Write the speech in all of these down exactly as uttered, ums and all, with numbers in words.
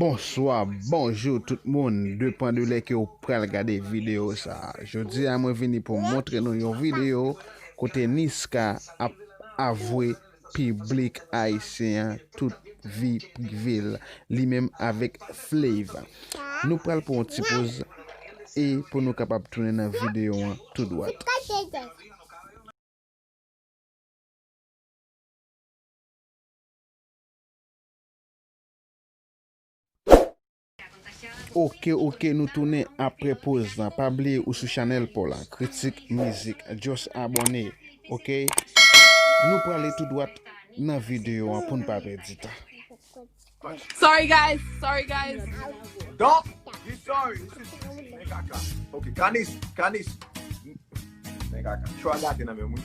Bonswa, bonjou tout moun, depan de lè ke w pral gade videyo sa a. Jodi a mwen vini pou montre nou yon videyo kote Niska ap avwe piblik ayisyen an tout vi prive l, li menm avèk Flava. Nou pral pran yon ti poz e pou nou kapab tounen nan videyo an tou dwat. Oke, oke, nou tounen apre poz lan. Pa bliye ou sou chanèl pa w la, Kritik Mizik. Just abòne, oke? Nou prale tou dwat nan videyo an pou n pa pèdi tan. Sorry guys, sorry guys. Don't be sorry. This is men kaka. Ok, Kanis, Kanis. Men kaka. Chwa gate nan men mwen.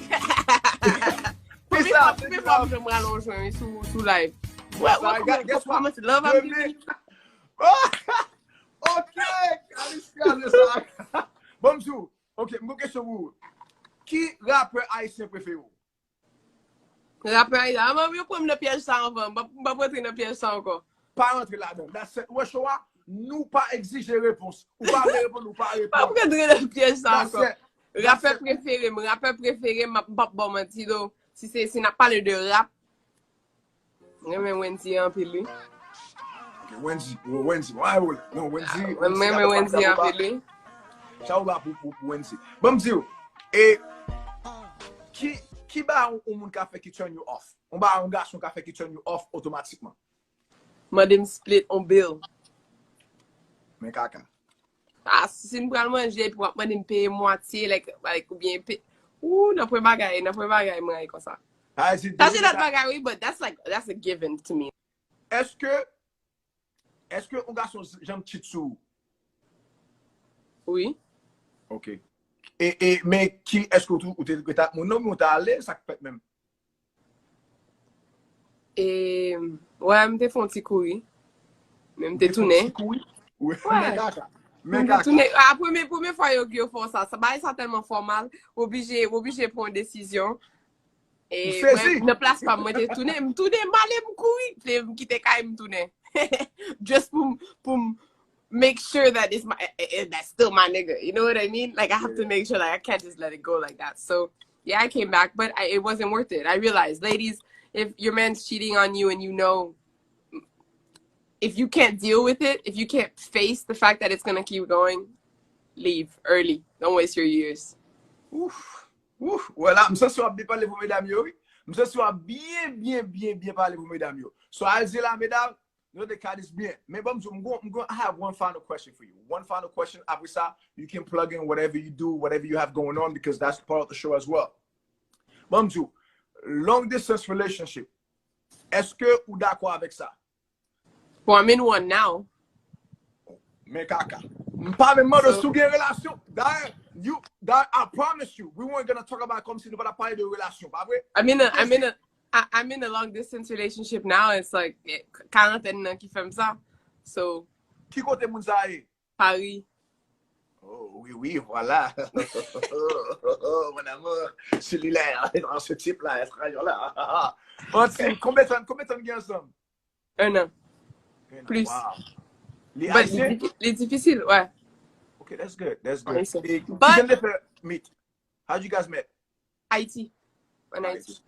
Premye fwa, premye fwa m janm rale yon jwen sou sou live. Wè, wè, wè, kòman se love ap vini. Ok, Kanis kraze sa. Bon, m sou. Ok, m gon kesyon pou ou. Ki rapè ayisyen prefere ou? Rapè ayisyen. A, manmi, yo pran m nan pyèj sa anvan. M p ap, m p ap rantre nan pyèj sa ankò. Pa rantre ladan. That's it. Ou wè show a, nou pa egzije repons. Ou pa vle reponn, ou pa M p ap reponn. Rantre nan pyèj sa That's ankò. it. Rapè prefere m, rapè prefere m, m p ap ba w manti, though. Si se, si n ap pale de rap, m renmen Wendyy anpil, wi. Ok, Wendyy, Wendyy, why would, non, Wendyy, Mwen, mwen renmen Wendyy anpil, wi. Shout out pou, pou, pou Wendyy. Bon, m di w, e, ki, ki ba yon, yon moun ka fè ki turn you off? Yon ba yon gason ka fè ki turn you off otomatikman? Mande m split on bill. Men kaka. Ah, si n pral manje, epi w ap mande m peye mwatye, like, like, oubyen pe... Ooh, nan pwen bagay, nan pwen bagay, mwen rayi konsa. Sa vle di Sa se lòt bagay, wi, but that's like, that's a given to me. Èske, èske yon gason janm cheat sou ou? Wi. Ok. E, e, men ki, èske ou, ou te ret ak moun nan, ou te ale, sa k fèt menm? E, wè, m te fè yon ti kouri. Men m te tounen. Ti kouri? Wi, Wè. Men kaka. M Men te kaka. tounen. A, premye, premye fwa yo, yo fè w sa, sa, bagay sa tèlman fòmal, w oblije, w oblije pran yon desizyon. E M sezi. Mwen, nan plas pa m, mwen te tounen, m tounen, m ale, m kouri. Te, m kite kay, m tounen. Just pou, m- pou m make sure that it's my, eh, eh, that's still my nigga. You know what I mean? Like, I have to make sure, like, I can't just let it go like that. So, yeah, I came back, but I, it wasn't worth it. I realized, ladies, if your man's cheating on you and you know, if you can't deal with it, if you can't face the fact that it's gonna keep going, leave early. Don't waste your years. Ouf. Ouf. Wè la, m santi w ap byen pale pou medam yo, wi. M santi w ap byen, byen, byen, byen pale pou medam yo. So, al di la, medam, nou te ka di byen. Men bon, m di w, m gon, m gon, I have one final question for you. One final question. Apre sa, you can plug in whatever you do, whatever you have going on, because that's part of the show as well. Bon, m di w, long distance relationship, èske ou dakò avèk sa? Well, I'm in one now. Men kaka. M pa menm mande w si w gen relasyon. Dayè, you, dayè, I promise you, we weren't gonna talk about kòmsi nou pa t ap pale de relasyon, pa vre? I'm in a, I'm in a, I, I'm in a long distance relationship now. It's like eh, karantèn nan ki fè m sa. So, Ki kote moun sa ye? Paris. Oh, oui, oui, voilà. Mon amour, celui-là, ce type-là, étranger là. Bon, si, konbyen tan, konbyen tan n gen ansanm? Un an. Plus. Wow. Li But ayisyen? Li, li difisil, wè. Okay, that's good. That's good. Ayisyen. E But- kijan te fè meet? How did you guys meet? Haiti. An Nice. Haiti.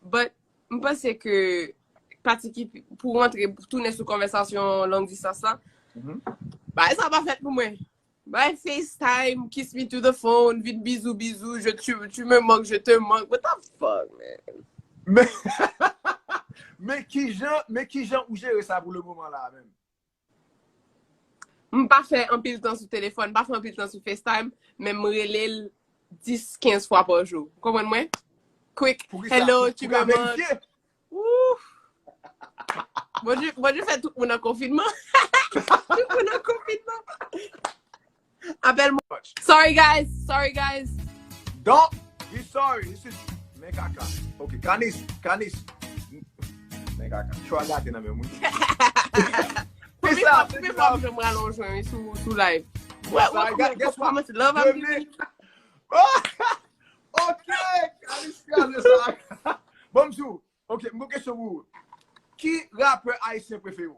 But, m panse ke pati ki pou rantre, tounen sou konvèsasyon long distance la, Mhm. bagay sa pa fèt pou mwen. Bay FaceTime, kiss me to the phone, vin bizou bizou, je, tu, tu me manques, je te manque. What the fuck, man? Men, men kijan, men kijan ou jere sa pou le moman la menm? M pa fè anpil tan sou telefòn, m pa fè anpil tan sou FaceTime, men m rele l dis, kenz fwa pa jou. Ou konprann mwen? Quick, Poukisa? hello, Pou- tu pou me ka manques. verifye? Ouf! Bondye, Bondye fè tout moun an konfinman. Tout moun an konfinman. Apèl mwen. Sorry guys, sorry guys. Don't be sorry. This is men kaka. Ok, Kanis, Kanis. Men kaka. Chwa gate nan men mwen. Premye fwa, premye fwa m janm rale yon jwen sou sou live. Wè, wè, Sorry, kòman, guess what? kòman se love ap vini. Ok, Kanis kraze sa. Bon, m sou. Ok, m gon kesyon pou ou. Ki rapè ayisyen prefere w?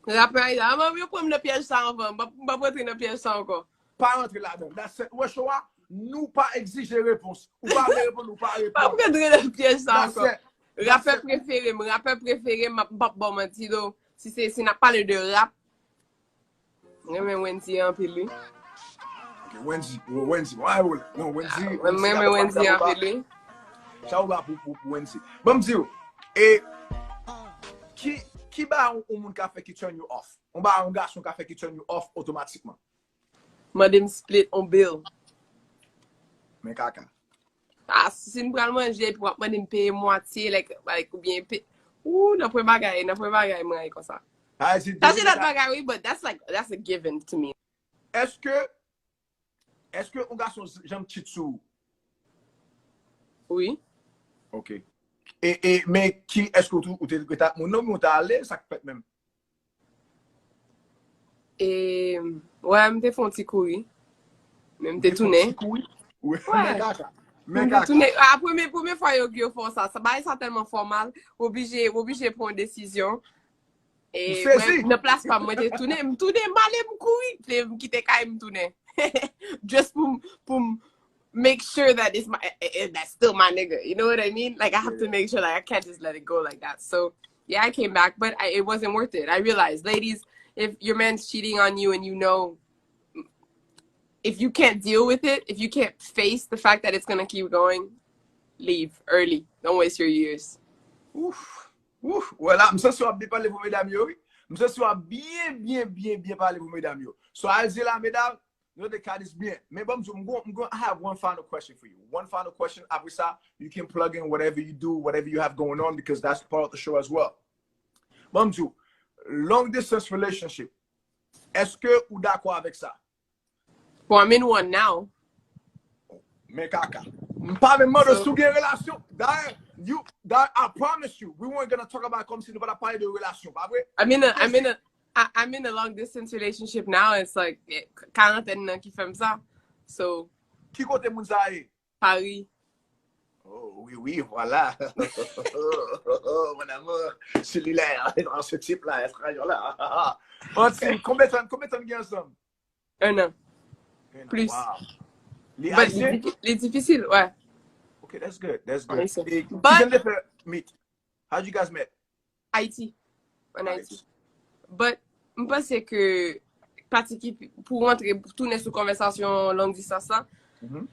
Rapè ayisyen. Ah, manmi, yo pran m nan pyèj sa anvan. M p ap- m p ap rantre nan pyèj sa ankò. Pa rantre ladan. That's it. Wè show a, nou pa egzije repons. Ou pa vle reponn, ou pa M p ap reponn. Rantre nan pyèj sa That's ankò. it. Rapè prefere m, rapè prefere m, m p ap ba w manti, do. Si se si n ap pale de rap, mwen renmen Wendyy anpil, wi. Ok, Wendyy, Wendyy, mwen, non, Wendyy, Mwen renmen Wendyy anpil, wi. Chapo ba pou, pou, pou Wendyy. Ban m di w, e ki, ki ba yon, yon moun ka fè ki turn you off? Yon ba yon gason ka fè ki turn you off otomatikman. Mande m split on bill. Men kaka. Ah, si n pral manje, epi w ap mande m peye mwatye, like, like, oubyen pe... Ou, nan pwen bagay, nan pwen bagay, mwen rayi konsa. Sa vle di Sa se lòt bagay, wi, but that's like, that's a given to me. Èske, èske yon gason janm cheat sou ou? Wi. Ok. E, e, men ki, èske ou, ou te rete ak moun nan, ou te ale, sa k fèt menm? E, wè, m te fè yon ti kouri. Men m te tounen. Ou te fè yon ti kouri? Wi. Wè. Men kaka. M Men te kaka. Tounen. A, premye, premye fwa yo, yo fè w sa. Sa, bagay sa tèlman fòmal. Ou oblije, ou oblije pran yon desizyon. E M sezi. Mwen, nan plas pa m, mwen te tounen. M tounen, m ale, m kouri. Epi m kite kay, m tounen. Just pou m, pou m make sure that it's my, eh, eh, that's still my nigga. You know what I mean? Like, I have to make sure, like, I can't just let it go like that. So, yeah, I came back, but I, it wasn't worth it. I realized, ladies, if your man's cheating on you and you know, if you can't deal with it, if you can't face the fact that it's gonna keep going, leave early. Don't waste your years. Ouf. Ouf. Wè la, m santi w ap byen pale pou medam yo, wi. M santi w ap byen, byen, byen, byen pale pou medam yo. So, al di la, medam, nou te ka di byen. Men bon, m di w, m gon, m gon, I have one final question for you. One final question. Apre sa, you can plug in whatever you do, whatever you have going on, because that's part of the show as well. Bon, m di w, long distance relationship, èske ou dakò avèk sa? Bon, I'm in one now. Men kaka. M pa menm mande si w gen relasyon. Dayè, you, dayè, I promise you, we weren't gonna talk about kòmsi nou pa t ap pale de relasyon, pa vre? I'm in a, I'm in a, I, I'm in a long distance relationship now. It's like, eh, karantèn nan ki fè m sa. So, Ki kote moun sa ye? Paris. Oh, oui, oui, voilà. Mon amour, celui-là, ce type-là, espagnol-là. Bon, ti, konbyen tan, konbyen tan n gen ansanm? Un an. Plus. Wow. Li But li, ayisyen? difi- li difisil, wè. Okay, that's good. That's good. Ayisyen. E But- kijan nou te fè meet? How did you guys met? Haiti. An Haiti. Haiti. But, m panse ke pati ki pou rantre, tounen sou konvèsasyon long distance la, Mhm.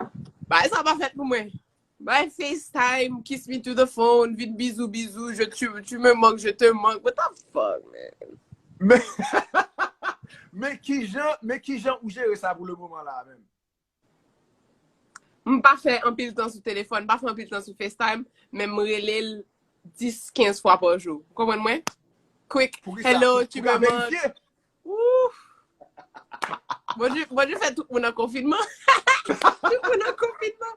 bagay sa pa fèt pou mwen. Bay FaceTime, kiss me through the phone, vin bizou bizou, je tu, tu me manques, je te manque. What the fuck, man? Men, men kijan, men kijan ou jere sa pou le moman la menm? M pa fè anpil tan sou telefòn, m pa fè anpil tan sou FaceTime, men m rele l dis, kenz fwa pa jou. Ou konprann mwen? Quick, Pou ki sa? Hello, Pou- tu pou ka me manques. verifye? Ouf! Bondye, Bondye fè tout moun an konfinman. Tout moun an konfinman.